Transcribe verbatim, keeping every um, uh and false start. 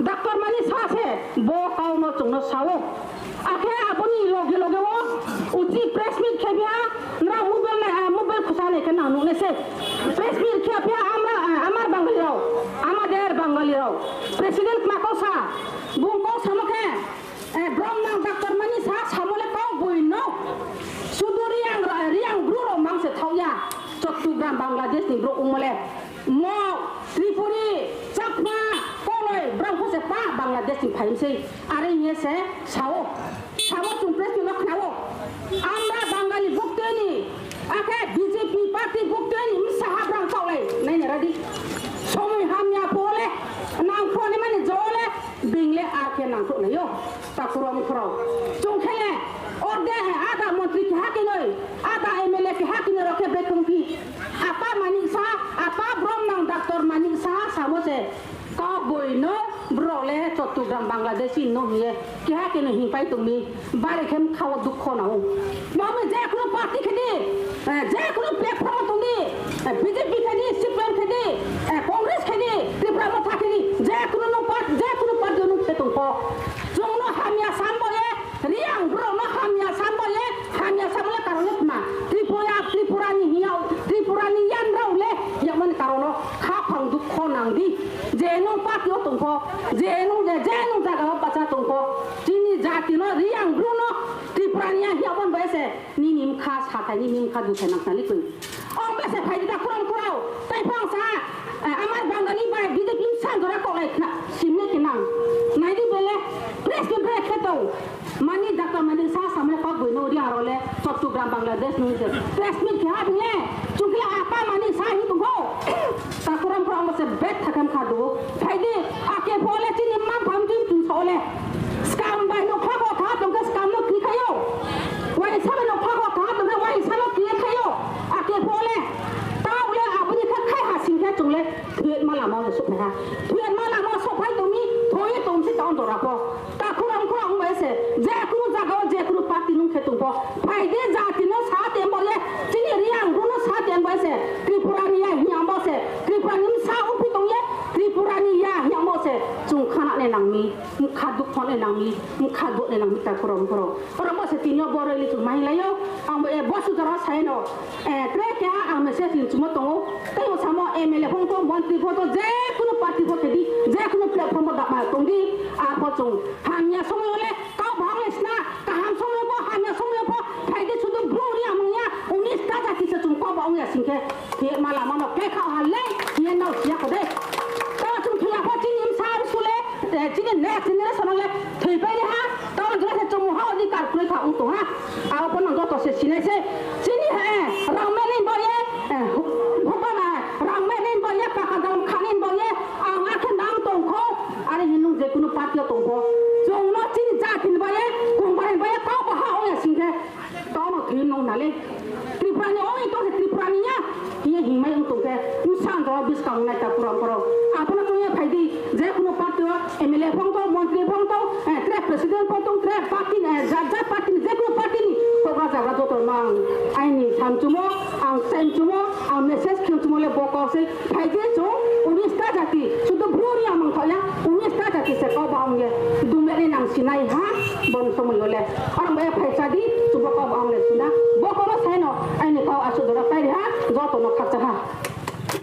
Doctor Manik Saha se bo kau no chung no sa ou. Akhe abo ni loge loge wo uchih press meet khe phi ha, nrao mobile nai, eh, mobile khusa nai khe nang nuh nai se. Press meet khe phi ha, আমার, eh, আমার বাঙালি রাও, আমাদের বাঙালি রাও. President kma kau sa, bung kau samo khe, eh, bromnang Doctor Manik Saha samo le kau boi no. Sudu Reang ra-, Reang Bru rao mang se thaoh ya. Chottogram Bangladesh ni brouh ongmo le. Mog, Tripuri, Chakma, Koloi, brao pho se pa Bangladesh ni phai mi sei. Are hing ye se sa ou. Samo chung press meet no khna ou. আমরা বাঙালি ভুক্তভোগী, akhe BJP party ভুক্তভোগী bsa ha brao kaohlai nai ni ra di. Somoi hamya pho le, nangkhruh ni mani jo le, being le ar khe nangkhruh nai ou. Takhu rao mkhu rao. Chung khe le, orde, ada montri keha khe noi, ada MLA keha khe noi rao khe brekhe ongphi. Apa Manik Saha, apa bromnang Doctor Manik Saha samo se, kau boi no, brouh le Chottogram Bangladeshi no hing ye, keha khe no hingpai tong mi, bari khe mkha wo dukho nang ou. Bo mi je kuno party khe di, eh, je kuno platform tong di, eh, BJP khe di, CPM khe di, eh, Congress khe di, Tipra Motha khe di, je kuno no part-, je kuno party nung khe tong pho. Chung no hamya sam bo ye, Reang brouh no hamya sam bo ye, hamya sam le karon le tma. Tripura, Tripura ni hing ya, Tripura ni yan rao le, yagmo ni karon no khaphang dukho nang di. Je nung party wo tong pho, je nung, je, je nung zaga wo bahcha tong pho, chini jati no, Reang bru no, Tripura ni ya hing yagmo ni bai se, nini mkha sathai, nini mkha duthai nang khna le kroi. Ong bai se phai di takhu rao mkhu rao, tai phang sa, eh, আমার বাঙালি bai BJP bsa jora kaohlai khna, simle khe nang. Nai di bele, press meet bre khe tong. Mani Doctor Manik Saha samo le kau boi no Reang rao le, Chottogram Bangladesh nung se. Press meet khe ha bung le, chung khe le apa Manik Saha hing tong kho. Takhu rao mkhu rao ong bai se bet tha khe mkha du. Phai di, akhe pho le chini mma mpha mtui mtui sao le. Skam bai nokha kho tha tong khe skam no kri khai ou. Waisa bai nokha kho tha tong khe waisa no kri khai ou. Akhe pho le. Tao le abo ni khe khai ha sing khe chung le. Thuima lama wo souhphai ha. Thuima lama wo souhphai tong mi, thoi ye tong se tao dora pho. Takhu rao mkhu rao ong bai se, je kuno zaga wo je kuno party nung khe tong pho, phai di jati no sa te bo ye, chini Reang bru no sa te bo se, Tripura ni ya hing yamo se, Tripura ni bsa ongphi tong ye, Tripura ni ya hing yamo se, chung khna nai nang mi, mkha dukho nai nang mi, mkha du nai nang mi takhu rao mkhu rao. Oro bo se tini yo bo rally chung ma hing lai ou, ang bo, eh, bo su jora sa ye no, eh, tre keha ang message hing chumo tong ou, tei o samo MLA phung tong, montri phung tong, je kuno party pho khe di, je kuno platform pho dama tong di, arpho chung hamya somoi yo le kau bahang le sna, kaham somoi yo pho, hamya somoi yo pho, phai di sudu bru ri amung ya, unis ta jati se chung kau bahang ya sing khe, khe ma lama no khe kha ha le, ye nao si ya kho de. Tao chung khe ya pho chini bsa bsu le, eh, chini next generation le, thoipai ni ha, tao jora se chung ha odhikar kroi kha ong tong ha. Abo pho no joto se sinai se. Chini he, rang meni bo ye, eh, hukba na, rang meni bo ye, paka dam khani bo ye, ang akhe nang tong kho, are hing nung je kuno party yo tong kho. Chung no chini jati ni bo ye, kungba ni bo ye, kau baha ong ya sing khe. Tao no thoi nung na le. Tripura ni ong tong se Tripura ni ya. Ye hingmai ong tong khe, bsa jora buskang nai takhu rao mkhu rao. Abo no chung ye phai di, je kuno party yo, MLA phung tong, montri phung tong, eh, tre president phung tong, tre party ni, eh, ja, ja party ni, je kuno party ni, houhgra zagra joto mang. Aini samchumo, ang chaimchumo, ang message khemchumo le bo kau se, phai di chung, unis ta jati, sudu bru ri amung kha ya, unis ta jati se kau bahang ye, dumle ni nang sinai ha, bo ni somoi yo le. Aro bai phai sa di, chung bo kau bahang le sina, bo kau no sai no, aini kau asuh jora pai ri ha, joto no khakchang ha.